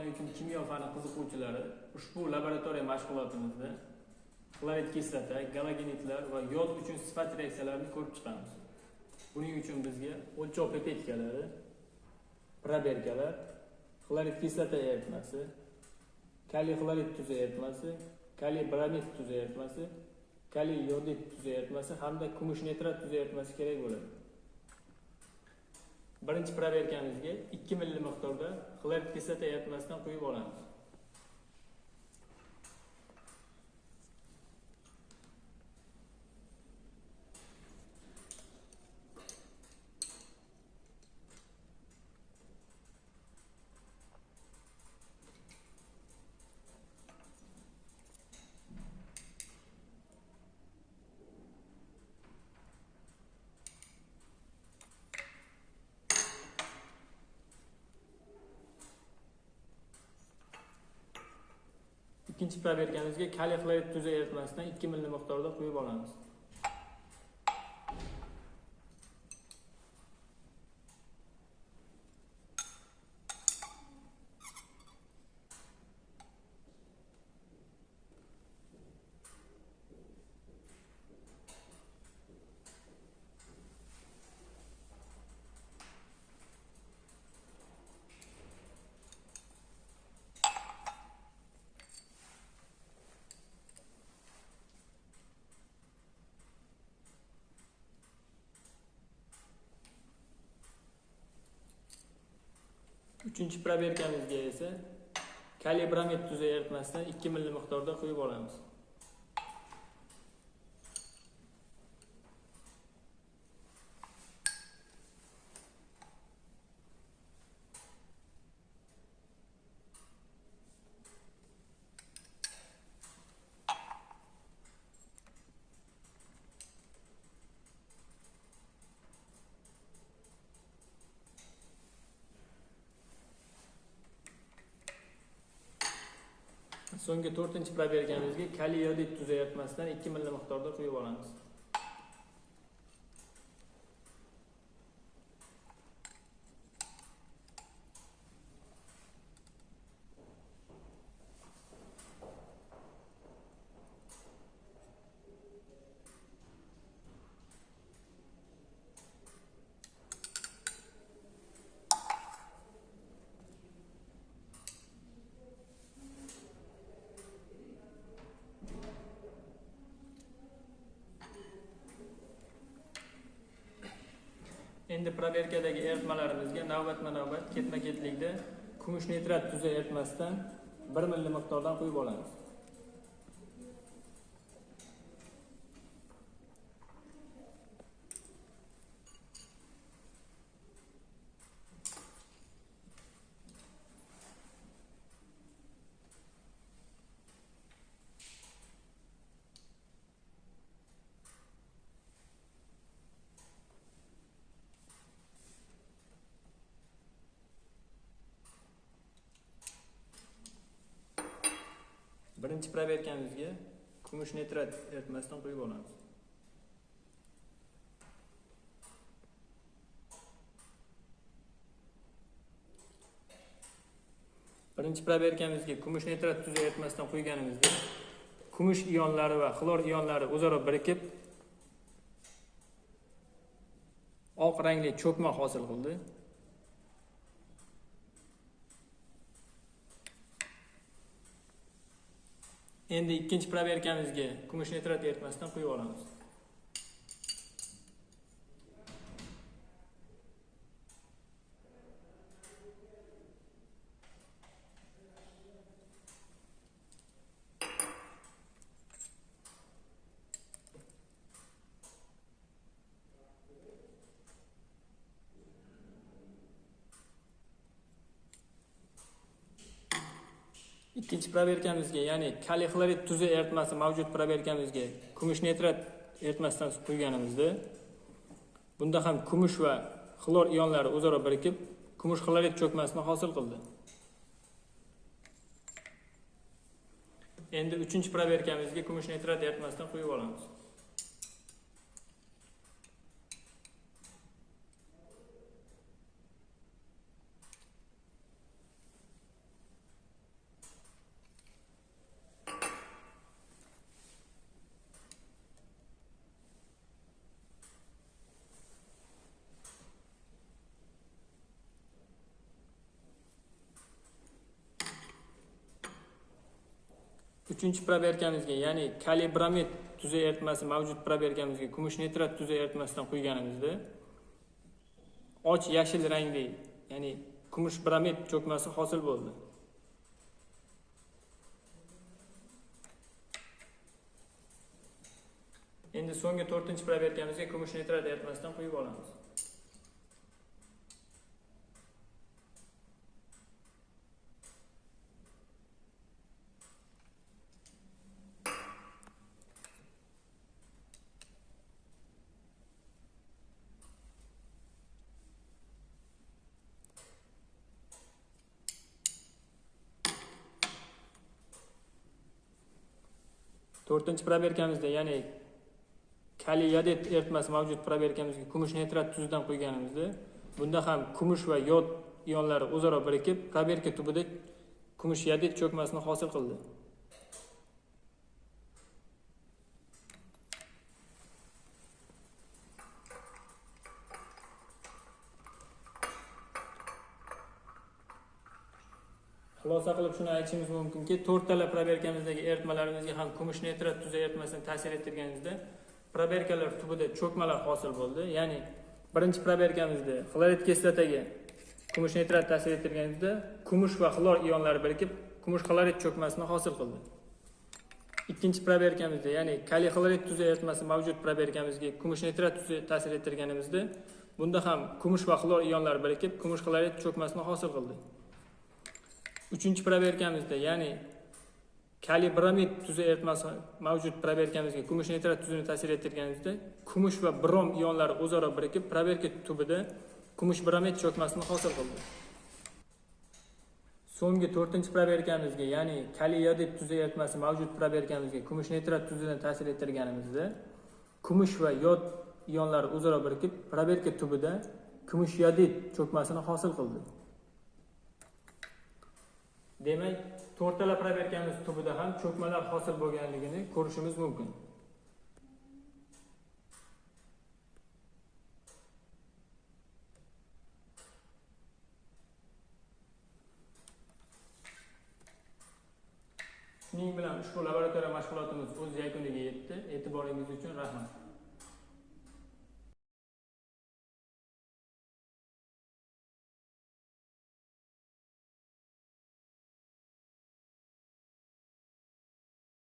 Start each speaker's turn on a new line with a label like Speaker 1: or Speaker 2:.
Speaker 1: Assalomu alaykum kimyo fani qiziquvchilari. Ushbu laboratoriya mashg'ulotimizda xlorid kislota, galogenidlar va yod uchun sifat reaksiyalarini ko'rib chiqamiz. Buning uchun bizga o'lchov pipetkalari, proberkalar, xlorid kislota eritmasi, kaliy xlorid tuzi eritmasi, kaliy bromid tuzi eritmasi, kaliy yodid tuzi eritmasi hamda kumush nitrat tuzi eritmasi kerak bo'ladi. Birinchi proberkamizga 2 ml miqdorda xlorid kislota eritmasidan quyib olamiz. Ikkinchi proberkamizga kaliy xlorid tuzi eritmasidan 2 ml miqdorda quyib olamiz. Uchinchi proberkamizga esa kaliy bromid tuzi eritmasidan 2 ml miqdorda quyib olamiz. So'nggi to'rtinchi proberkamizga kaliy yodid tuzi eritmasidan 2 ml miqdorda quyib olamiz. Endi proberkadagi eritmalarimizga navbatma-navbat ketma-ketlikda kumush nitrat tuzi eritmasidan 1 ml miqdordan quyib olamiz. Birinchi proberkamizga kumush nitrat eritmasidan quyib olamiz. Birinchi proberkamizga kumush nitrat tuzi eritmasidan quyganimizda kumush ionlari va xlor ionlari o'zaro birikib oq rangli cho'kma hosil qildi. Endi ikkinchi proberkamizga kumush nitrat eritmasidan quyib olamiz. Ikkinchi proberkamizga, ya'ni kaliy xlorid tuzi eritmasi mavjud proberkamizga kumush nitrat eritmasidan quyganimizda bunda ham kumush va xlor ionlari o'zaro birikib kumush xlorid cho'kmasini hosil qildi. Endi uchinchi proberkamizga kumush nitrat eritmasidan quyib olamiz. Uchinchi proberkamizga, ya'ni kaliy bromid tuzi eritmasi mavjud proberkamizga kumush nitrat tuzi eritmasidan quyganimizda och yashil rangli, ya'ni kumush bromid cho'kmasi hosil bo'ldi. Endi so'nggi to'rtinchi proberkamizga kumush nitrat eritmasidan quyib olamiz. To'rtinchi proberkamizda, ya'ni kaliy yodid eritmasi mavjud proberkamizga kumush nitrat tuzidan quyganimizda bunda ham kumush va yod ionlari o'zaro birikib, proberka tubida kumush yodid cho'kmasini hosil qildi. Xulosa qilib shuni aytishimiz mumkinki, to'rttala proberkamizdagi eritmalarimizga ham kumush nitrat tuzi eritmasini ta'sir ettirganimizda proberkalar tubida cho'kmalar hosil bo'ldi. Ya'ni birinchi proberkamizda xlorid kislotaga kumush nitrat ta'sir ettirganimizda kumush va xlor ionlari birikib, kumush xlorid cho'kmasini hosil qildi. Ikkinchi proberkamizda, ya'ni kaliy xlorid tuzi eritmasi mavjud proberkamizga kumush nitrat tuzi ta'sir ettirganimizda bunda ham kumush va xlor ionlari birikib, kumush xlorid cho'kmasini hosil qildi. Uchinchi proberkamizda, ya'ni kaliy bromid tuzi eritmasi mavjud proberkamizga kumush nitrat tuzini ta'sir ettirganimizda kumush va brom ionlari o'zaro birikib, proberka tubida kumush bromid cho'kmasini hosil qildi. So'nggi to'rtinchi proberkamizga, ya'ni kaliy yodid tuzi eritmasi mavjud proberkamizga kumush nitrat tuzidan ta'sir ettirganimizda kumush va yod ionlari o'zaro birikib, proberka tubida kumush yodid cho'kmasini hosil qildi. Demak, to'rtala proberkamiz tubida ham cho'kmalar hosil bo'lganligini ko'rishimiz mumkin. Shuning bilan ushbu laboratoriya mashg'ulotimiz o'z yakuniga yetdi. E'tiboringiz uchun rahmat.